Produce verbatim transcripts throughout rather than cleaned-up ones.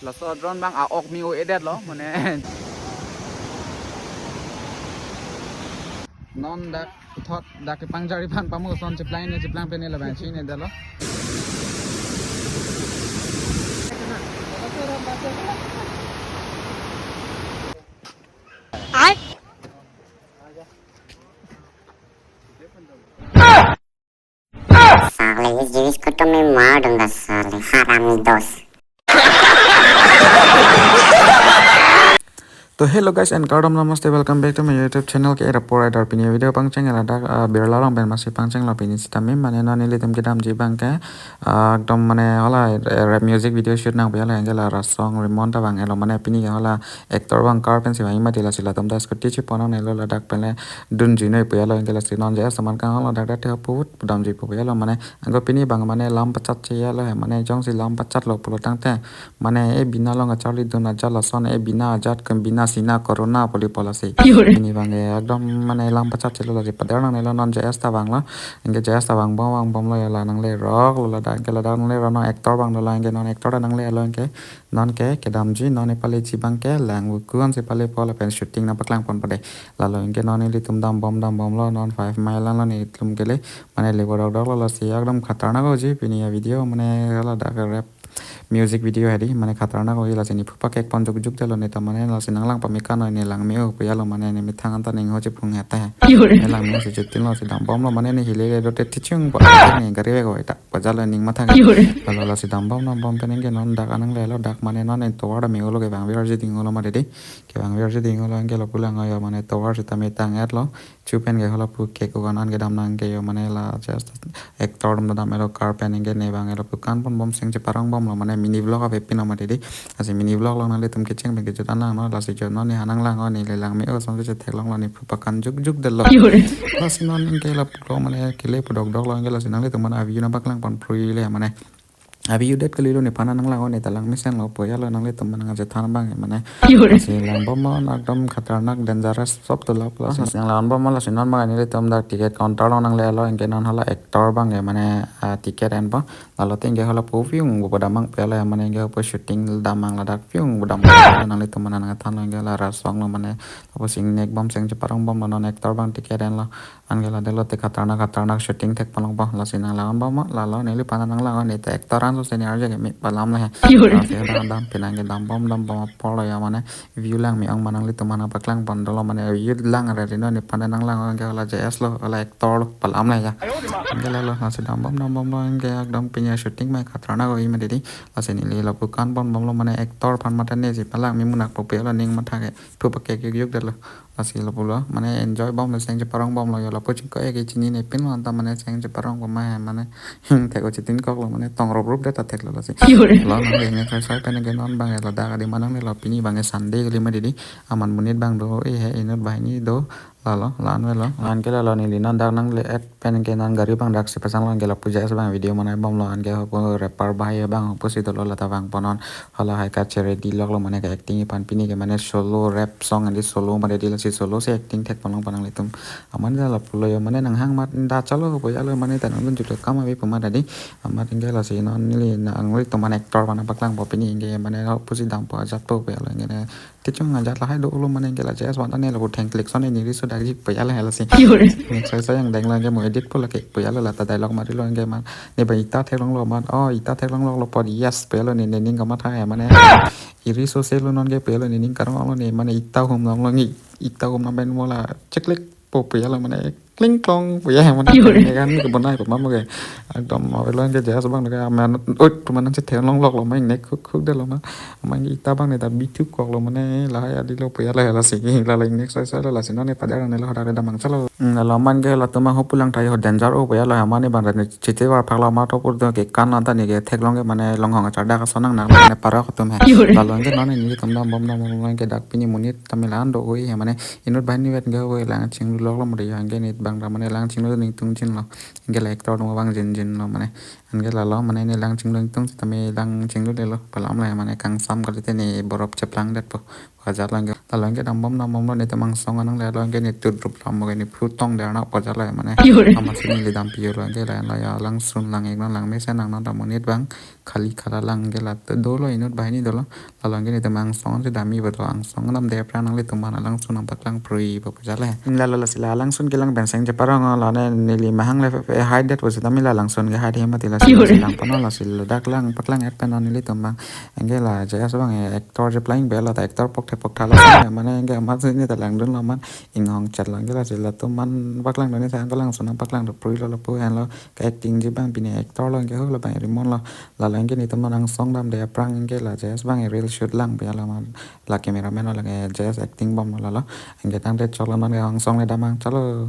Laso drone abang a-ok mi o-edetlo, mane. Non dak thot dak kepangjar-i aphan pamu ason cheplang ne cheplang pen ne labang chinine detlo. साले, इस जीविस को तो मैं मार दूंगा साले, हरामी दोस्त। To hello guys and kardom, namaste, welcome back to my YouTube channel ke era pora dar. Pini video pangcheng ladak, ah, Birla along pen masi pangchenglo pini sitame, mane non nelitum kedamji abang ke, ah, ekdom mane hala, eh, rap music video shoot nangpo hala, anke la Rasong Rimon ta vang-etlo, mane pini ke hala actor abang car pensi vang-i mati, lasi latum ta scooty chepon nangnelo ladak pen le dunji noi pu hala, anke lasi non J S Taman kang hala dak dak te put pudamji pu hala, mane anke pini abang mane lam pachat che hala he, mane jongsi lam pachatlo pulo tangte mane e bina along kacharlidun ajat lason e bina ajat kum bina sina corona pu le pu lasi. Pini abang ke ekdom mane lam pachat chelo lasi pader nangnelo non J S ta vanglo. Anke J S ta vangbom vangbomlo, hala nangleroklo ladak, anke ladak nanglerok non actor abang dolo, anke non actor ta nangle-etlo, anke non ke kedamji non nepaleji abang ke Langvoku ansi palepo lapen shooting nangpaklang ponpo de. Lalo anke non nelitum dambom dambomlo, non five mile along nelitum kele, mane lepo dokdoklo, lasi ekdom khatarnak oji pini a-video, mane ladak rap music video hedi, mane khatarnak oji, lasi ne phu pakek pon jukjuk detlo ne ta, mane lasi nanglang pame kanoi, ne langme-o pu hala, mane ne methang anta ning ho chephung heta he. Ne langme-o si chutinlo, si dambomlo, mane ne hile le dote tichung pa ne gari vek oi ta pajalo ning matha ke. Lalo lasi dambom dambom pen anke non dak nanglelo, dak mane non ne tovar ta me-olo, kevang virji ding-olo mati di. Kevang virji ding-olo, anke lapu lang ayo mane tovar sitame tang-etlo. Chu pen ke hala pu kek ugan an kedam nang ke yo, mane la just actor atum dam-etlo car pen, anke ne abang lapu kan ponbom seng cheparong bomlo, mane mini vlog ave pino mati di. Lasi mini vlog along nanglitum kecheng pen kejut an langnon, lasi jo non ne ha nanglang-o, ne le langme-o ason chetheklonglo, ne phu pakan jukjuk detlo. Lasi non anke lapulo mane kele pu dokdoklo, anke lasi nanglitum mane a-view nangpaklang pon prui le mane. A-view det kalilo, nephan nanglang-o, ne ta langmesenlo pu hala, nanglitum mane nangchethan abang mane. Lasi langbom non ekdom khatarnak dangerous sob to lap lasi. Lasi nanglangbom non, lasi non abang nelitum dak ticket counter along nanglelo, anke non hala actor abang ke mane, ah, ticket enpo. Lalo te anke hala pu viung bu padamang pu hala, mane anke pu shooting damang ladak viung bu dam. Nanglitum mane nangthanlo, anke la Rasonglo, mane lapu sing nekbom seng cheparong bomlo, non actor abang ticket enlo. Anke la detlo te khatarnak khatarnak shooting thek ponlongpo, lasi nanglangbom non, lalo neliphan nanglang-o, ne ta actor an sose ne arje ke me palam le he. Lasi dam dam pen anke dambom dambom apotlo yo mane view langme-ong ma nanglitum mane paklang pon dolo, mane view lang re ri non, nephan nanglang-o, anke hala J S lo, hala actor lo, palam le ya. Anke lalo lasi dambom dambomlo, anke ekdom pini a-shooting mai khatarnak oi mati di. Lasi neli lapu kan ponbomlo, mane actor aphan mate ne si palangme munak po pu hala, ning matha ke phu pakek jukjuk detlo. Lasi lapulo mane enjoy bomlo, seng cheparong bomlo yo, lapu chingko-e ke chinine pinlo anta, mane seng cheparong bom ma he, mane thek-o chetinkoklo, mane tong rop rup det ta theklo lasi. Lo nang le ne sai sai pen anke non abang ladak adi manang ne lo, pini abang Sunday kali mati di, amat monit abang do-e he, inut banghini do. Lalo la-an avelo, anke lalo neli non dak nangle-et pen anke non gari abang daksi pasanglo, anke lapu J S abang video manai bomlo, anke hapu rapper bahai abang hapu si dolo, la ta vangpo non. Hala hai kachere diloklo, mane ke acting iphan pini ke mane solo rap song, adi solo mati di, lasi solo si acting thek ponlongpo nanglitum. Amat ja lapulo yo, mane nanghang amat da chalo pu hala, mane ta nangdun chutlo kam ave pu mati di. Amat anke lasi non neli nanglitum mane actor aphan paklangpo, pini anke mane hapu si dampo ajatpo pu hala, anke ne kechung ajat lahai dolo, mane anke la J S aphan ta ne lapu thengklik son ne riso dakji pu hala he lasi. Next sai sai angdeng lo, anke mo edit po lake pu hala, la ta dialogue marilo, anke ma ne ba ita theklonglo amat, o ita theklonglo lo apot yes pu hala, ne ne ning kamatha he mane. Iri sose lo non ke pu hala, ne ning karong lo, ne mane ita humlonglo, ngi ita humlong pen mo la cheklik po pu hala, mane kling klong pu hala, mane ne kan ne kebonai pu mamo ke. Ekdom avelo anke J S abang ke amen ut pu mane si theklongloklo, mane nek khuk khuk detlo ma. Mane ita abang ne ta bithu koklo, mane lahai adi lo pu hala he lasi. Lalo next sai sai lo, lasi non ne pader nangne lo, hadak damang chalo. Hmm, lalo amat ke latum ahu pulang thai ho danger o pu hala, mane abang ne chete var phaklo, amat hapu do ke kan anta ne ke theklong ke mane longhong achardak ason nang nang mane parok atum he. Lalo anke non nelitum dambom dambom anke dak pini monit tame la-an do-oi he, mane inut banghini vet anke oi lang chingluloklo mati yo, anke neli abang ta mane lang chinglu ningtung jinlo. Anke la actor atum abang jin jinlo mane. Anke lalo mane ne lang chinglu ningtung sitame lang chinglu detlo, palam le mane kangsam kalite ne borop cheplang detpo. Kajat lang ke, la lang ke dambom dambom lo, netum angsong anang le lo ke ne tut rup lam ke ne phu tong der na kajat lo mane. Yo re. Amat si neli dampi yo lo ke la, la ya langsun lang-ik non, langmesen nang non ta monit abang khali khala lang ke la te dolo inut banghini dolo. La lang ke netum angsong si damji po to, angsong damde aphrang nanglitum aphan langsun nangpaklang prui po kajat le. La lo lasi la langsun kelang pen seng cheparong lo ne, neli mahang le haidet po sitame la langsun ke haidet mati lasi. Yo re. Lasi lang pano lasi ladak lang paklang-et pen non nelitum abang. Anke la J S abang actor je playing bela ta actor pok the pok tha lo mane, anke amat si ne ta langdun lo amat inghong chat lang ke lasi latum aphan paklangdun ne sa, anke langsun nangpaklang do prui lo, lapu henlo ke acting ji abang pine actor lo, anke ho labang rimon lo. La lang ke netum non angsong damde aphrang anke la J S abang reel shoot lang pe lo amat, la cameraman lo lang ke J S acting bom lo la lo. Anke tangte chok lo non ke angsong le dam nang chalo.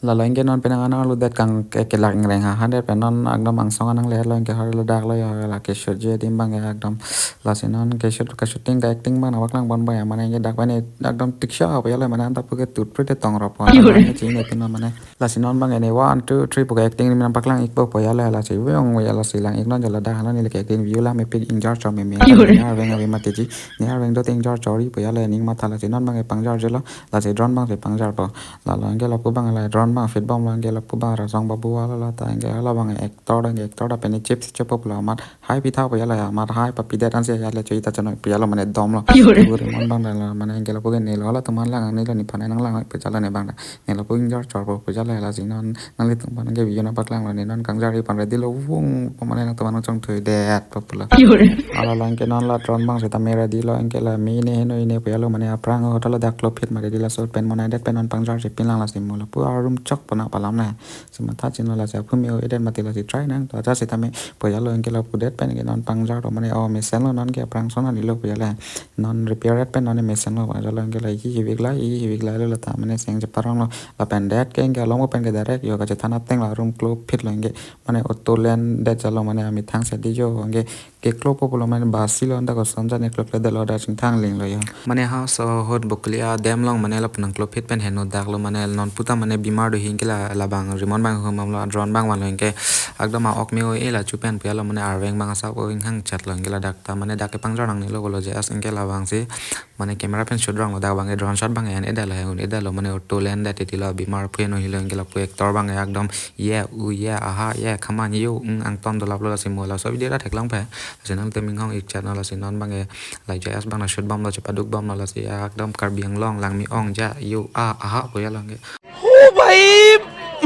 La lo anke non penang anak lu det kang ke kelak ingreng ha hadet pen non akdom angsong anang le lo anke har ladak lo ya, la ke shoot je adim abang ya akdom. Lasi non ke shoot ka shooting ka acting abang nangpaklang pon abang ya mane anke dak pen akdom tiksha ho ya lo mane anta pu ke tut prite tong rop po. Yo re. Mane chini pin mane. Lasi non abang ne one, two, three pu ke acting rim nangpaklang-ik po po ya lo, lasi veng ya lasi lang-ik non jala dak hala neli ke acting view la mepik, ingjir chor meme. Yo re. Ne arveng ave mati ji, ne arveng do te ingjir chor-i po ya lo ning matha, lasi non abang pangjir je lo. Lasi drone abang si pangjir po. La lo anke lapu abang la drone abang fit bom lo anke lapu abang Rasong Babu hala la ta anke hala abang actor, anke actor ta pen chip si chip po lo amat hai pitha po ya lo ya, amat hai papidet ansi ya le choi ta chonoi po ya lo mane dom lo. Yo re. Guri mon abang la mane anke lapu ke ne lo latum aphan lang, ne lo nephan nanglang po kajat lo ne abang ta. Ne lapu ingjir chor po kajat lo lasi non nanglitum aphan anke video nangpaklang lo ne non kangjir-i pon ready lo vung po mane nangtum aphan nangchongthui det po pulo. Yo re. Hala lang ke non la drone abang sitame ready lo anke la me ne heno ne po ya lo mane aphrang hotel lo dak klo phit mari di laso pen monai det pen non pangjir si pin lang lasi mo lapu arum chok pona palam na. Si matha chino lasi aphu me-o-edet mati lasi try nang ta ja sitame po ya lo anke lapu det pen ke non pangjir lo mane o mesen lo non ke aphrang son ani lo po ya lo. Non repair et pen non mesen lo pa ja lo anke la hi hivik la hi hivik la lo la ta mane seng cheparong lo. Lapen det ke anke along pen ke direct yo kachethan ateng la room klo phit lo anke mane auto land det ja lo mane amethang si di yo anke keklo po pulo mane basi lo anta koson ja ne klokle det lo dak chingthang ling lo yo. Mane ha so hot Bokolia dam along mane lapu nangklo phit pen heno dak lo mane non puta mane bimar do hing ke la labang rimon abang humam lo drone abang van lo anke akdom a-ok me-o-e la chu pen po ya lo mane arveng abang asap o inghang chat lo anke ladak ta mane dak ke pangjir nangne lo ko lo J S anke labang si mane camera pen shoot rong lo dak abang ke drone shot abang en-edet lo, en-edet lo mane auto land det titi lo bimar phu heno hilo anke lapu actor abang ke akdom ye u ye aha ye khaman ye u ang angton dolap lo lasi mo laso video ta theklong phe. Lasi nangtum inghong-ik chat non lasi non abang ke la J S abang na shoot bom lo chepaduk bom lo lasi akdom Karbi Anglong langme-ong ja yo a aha po ya lo anke. ओ भाई,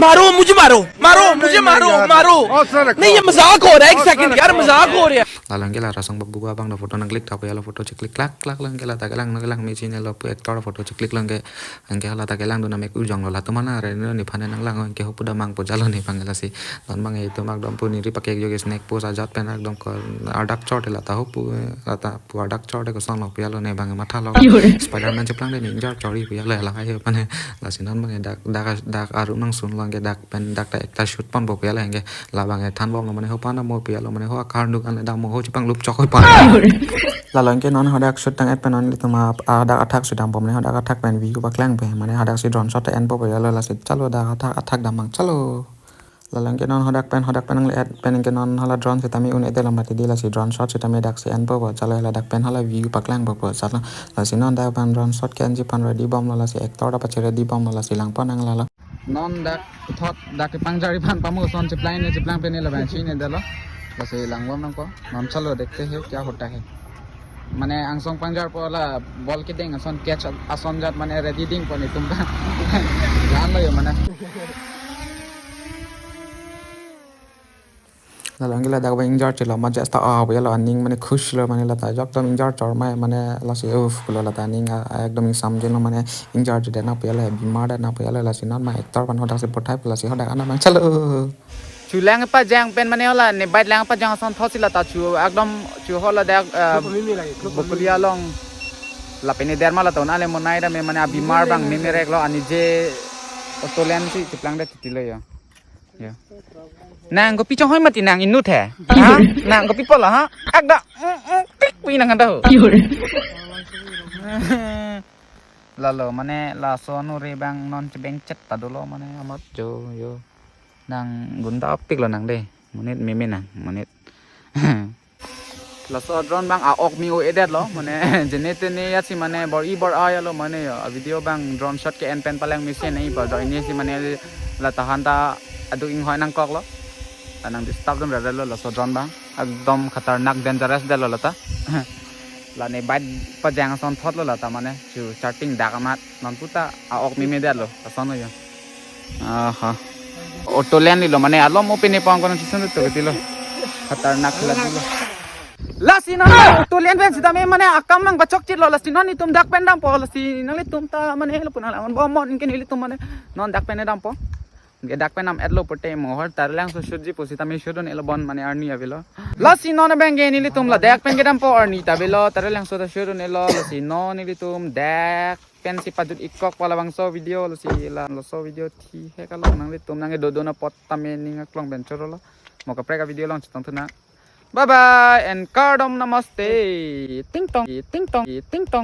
मारो, मुझे मारो, मारो, मुझे मारो, मारो। नहीं, ये मजाक हो रहा है, एक सेकंड यार, मजाक हो रहा है। La lang ke la Rasong Babu abang do photo nang click tha po ya lo photo che click klak klak lang ke la ta ke lang nang lang me chine lapu actor photo che click lang ke. Anke hala ta ke langdun amek ujong lo latum aphan re ne nephan nanglang anke ho pu damang po ja lo ne abang lasi. Non abang itum akdom pu neri pakek jo ke snack po sa jat pen akdom ko adak chor te la ta ho pu la ta pu adak chor te koson lo po ya lo ne abang matha lo. Yo re. Spiderman cheplang de ne ingjir chor-i po ya lo lang ai phan lasi non abang dak dak dak arum nangsun lo anke dak pen dak ta ekta shoot pon po po ya lo anke labang than bom lo mane ho pana mo po ya lo mane ho akarnuk an dam mo ho chepanglup chok ho pana. Yo re. La lo anke non hadak shoot tang-et pen non ilitum a hadak athak si dam bom ne hadak athak pen view paklang pe mane hadak si drone shot en po po ya lo lasi chalo dak athak athak dam nang chalo. La lo anke non hadak pen hadak pen nangle-et pen anke non hala drone sitame un-edet lo mati di lasi drone shot sitame dak si en po po chalo ladak pen hala view paklang po po chalo. Lasi non dak pen drone shot ke-enji aphan ready bom lo lasi actor ta pache ready bom lo lasi lang pon nang la lo. Non dak thot dak ke pangjir-i aphan pamu son cheplang ne cheplang pen ne labang chine det lo. Lasi lang bom nang ko. Non chalo dekhte hain kya hota hai. Mane angsong pangjir po la ball kedeng ason catch ason jat mane ready ding po netum ta. Lan lo yo mane. La lo anke ladak abang ingjir chelo ma jasta a ya lo aning mane khush lo mane la ta jok dam ingjir chor ma mane lasi uf lo la ta aning a- ekdom ingsam jin lo mane ingjir je dena po ya lo bimar dena po ya lo lasi non ma actor aphan hadak si pothai po lasi hadak ana mang chalo. Chulang pajang pen mane hala ne bike lang pajang ason thot si la ta chu ekdom chu hala dak eh, Bokolia along lapen ne derma la ta un ale monai dam mane abimar abang meme rek lo ani je auto land si cheplang det titi lo yo. Yo. Nang kopi chonghoi mati nang inut he. Ha? Nang kopi pola ha? Akda. Mm, mm, tik wi nang kanta ho. Yo. La lo mane laso anure abang non chebeng chet ta dolo mane amat jo yo. Nang gunda apik lo nang de. Monit meme nang, monit. Laso drone abang a-ok me-o-edetlo, mane, jene tene ya si mane, bor-i bor-a ya lo, mane, yo, a video abang drone shot ke-en pen paleng mesen nai, pa jo ini si mane, la tahan ta adu inghoi nangkoklo. La nang disturb dun rere lo, laso drone abang. Ekdom khatarnak dangerous detlo lata. La ne bike pajang ason thotlo lata mane, chu charting dak amat, non puta a-ok meme detlo, lason lo yo. Aha. Auto land nilo mane alom open ne pang kono chison to ketilo. Khatarnak la dilo. Lasi non auto land pen sitame mane akam nangpachokchitlo, lasi non nelitum dak pen dampo, lasi nanglitum ta mane lapu nang la-an bom non ke nelitum mane non dak pen dampo. Ke dak pen nam etlo pute mohor Taralangso shootji pusitame shoot un-elo bon mane arni avelo. Lasi non abang ke nelitum ladak pen kedampo, arni ta avelo, Taralangso ta shoot un-elo, lasi non nelitum dak pensi pajut-ik kok pu labangso video, lasi la laso video thihek along nanglitum nangkedodun apot tame ning aklong pen chorolo. Mo kaprek a video along chetongthu nang. Bye bye and kardom namaste. Ting tong, ting tong, ting tong.